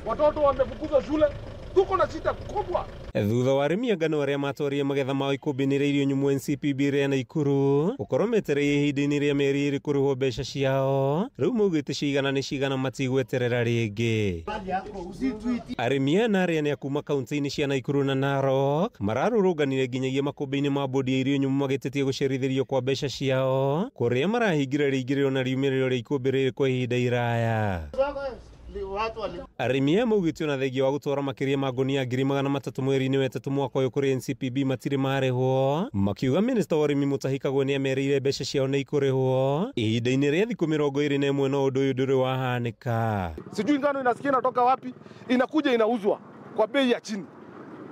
Watoto wamefukuzwa shule, tuko na shida kubwa. Thutha wa arĩmi a ngano arĩa matwarie magetha mao ikũmbĩ-inĩ rĩa irio nyũmũ NCPB rĩa Naikuru gũkorwo metereire ihinda-inĩ rĩa mĩeri ĩrĩ kũrĩhwo mbeca ciao, rĩu maugĩte cigana nĩ cigana matigweterera rĩngĩ. Arĩmi aya na arĩa nĩ a kuma kaunti-inĩ cia Naikuru na Narok mararũrũnganire nginyagia makũmbĩ-inĩ ma bodi ya irio nyũmũ magĩtetia gũcerithĩrio kwa mbeca ciao kũrĩa marahingire rĩingĩrĩro na riumĩrĩro rĩa ikũmbĩ rĩrĩ kwa ihinda iraya. Arĩmi aya maugĩte ona thengia wa gũtwara makĩria ma ngũnia 300,000 mweri-inĩ wa ĩtatũ mwaka ũyũ kũrĩ NCPB matirĩ marĩhwo, makiuga minista wa ũrĩmi Mutahi Kagwe nĩamerĩire mbeca ciao nĩ ikũrĩhwo ihinda-inĩ rĩa thikũ 21, no ũndũ ũyũ ndũrĩ wahanĩka. Sijui ngano inasikia inatoka wapi, inakuja inauzwa kwa bei ya chini.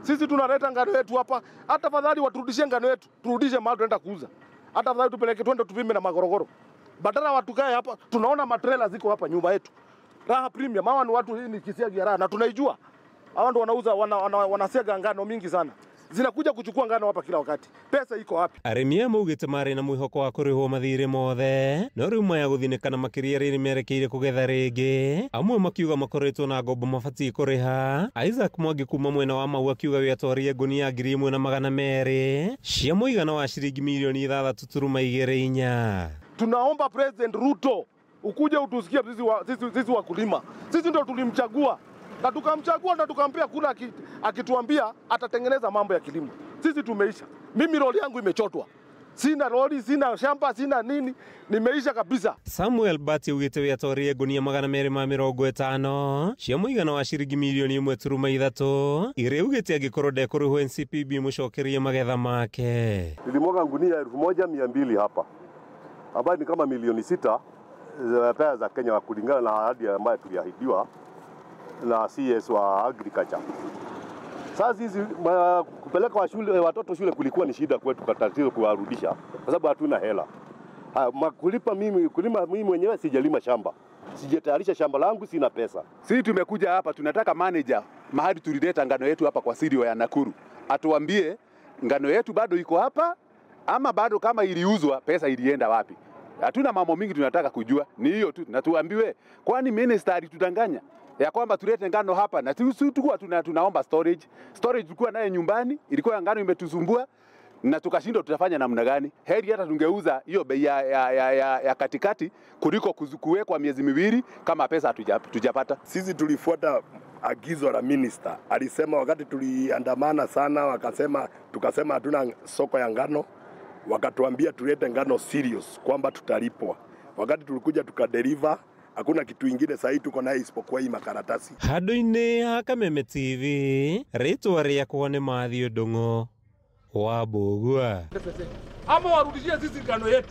Sisi tunaleta ngano yetu hapa, hata fadhali waturudishie ngano yetu, turudishe mahali tunaenda kuuza. Hata fadhali tupeleke twende tupime na magorogoro. Badala watu kae hapa, tunaona matrela ziko hapa nyuma yetu. Raha Premium, hawa ni watu, hii ni kisiagi ya raha na tunaijua. Hawa ndio wanauza wanasiaga ngano mingi sana. Zinakuja kuchukua ngano hapa kila wakati. Pesa iko wapi? Arĩmi aya maugĩte marĩ na mwĩhoko wa kũrĩhwo mathirĩ mothe, no rĩu maya gũthinĩkana makĩria rĩrĩ merekeire kũgetha rĩngĩ. Amwe makiuga makoretwo na ngombo mabatiĩ kũrĩha. Isaac Mwangi kuma mwena wa Mau akiuga we atwarire ngũnia 1,200 cia mũigana wa ciringi milioni 6.24. Tunaomba President Ruto ukuje utusikie sisi wakulima. Sisi ndio tulimchagua na tukamchagua na tukampea kura akituambia atatengeneza mambo ya kilimo. Sisi tumeisha. Mimi roli yangu imechotwa. Sina roli, sina shamba, sina nini, nimeisha kabisa. Samuel Bati ugite we atwarie ngũnia 250 cia mũigana wa ciringi milioni 1.3 iria ugite angĩkorwo ndekũrĩhwo NCPB mũcokerie magetha make. Nilimwaga ngunia 1200 hapa ambayo ni kama milioni 6 za pesa za Kenya kulingana na ahadi ambayo tuliahidiwa na CS wa agriculture. Sasa hizi kupeleka wa shule, watoto shule kulikuwa ni shida kwetu, kwa tatizo kuwarudisha kwa sababu hatuna hela. Kulipa mimi, kulima mimi mwenyewe sijalima shamba. Sijatayarisha shamba langu, sina pesa. Sisi tumekuja hapa tunataka manager mahali tulileta ngano yetu hapa kwa sirio ya Nakuru atuambie ngano yetu bado iko hapa ama bado, kama iliuzwa pesa ilienda wapi. Hatuna mambo mingi tunataka kujua, ni hiyo tu, na tuambiwe kwani minister alitudanganya ya kwamba tulete ngano hapa na tulikuwa tunaomba storage. Storage tulikuwa naye nyumbani, ilikuwa ngano imetusumbua na tukashindwa tutafanya namna gani. Heri hata tungeuza hiyo bei ya katikati kuliko kuwekwa miezi miwili kama pesa hatujapata. Sisi tulifuata agizo la minister. Alisema wakati tuliandamana sana, wakasema, tukasema hatuna soko ya ngano. Wakatuambia tulete ngano serious kwamba tutalipwa. Wakati tulikuja tukadeliver, hakuna kitu ingine sahi tuko naye isipokuwa hii makaratasi. Handũ-inĩ ha Kameme TV, rĩtwa rĩakwa nĩ Mathiũ Ndung'u wa Mbũgua. Ama warudishie sisi ngano yetu.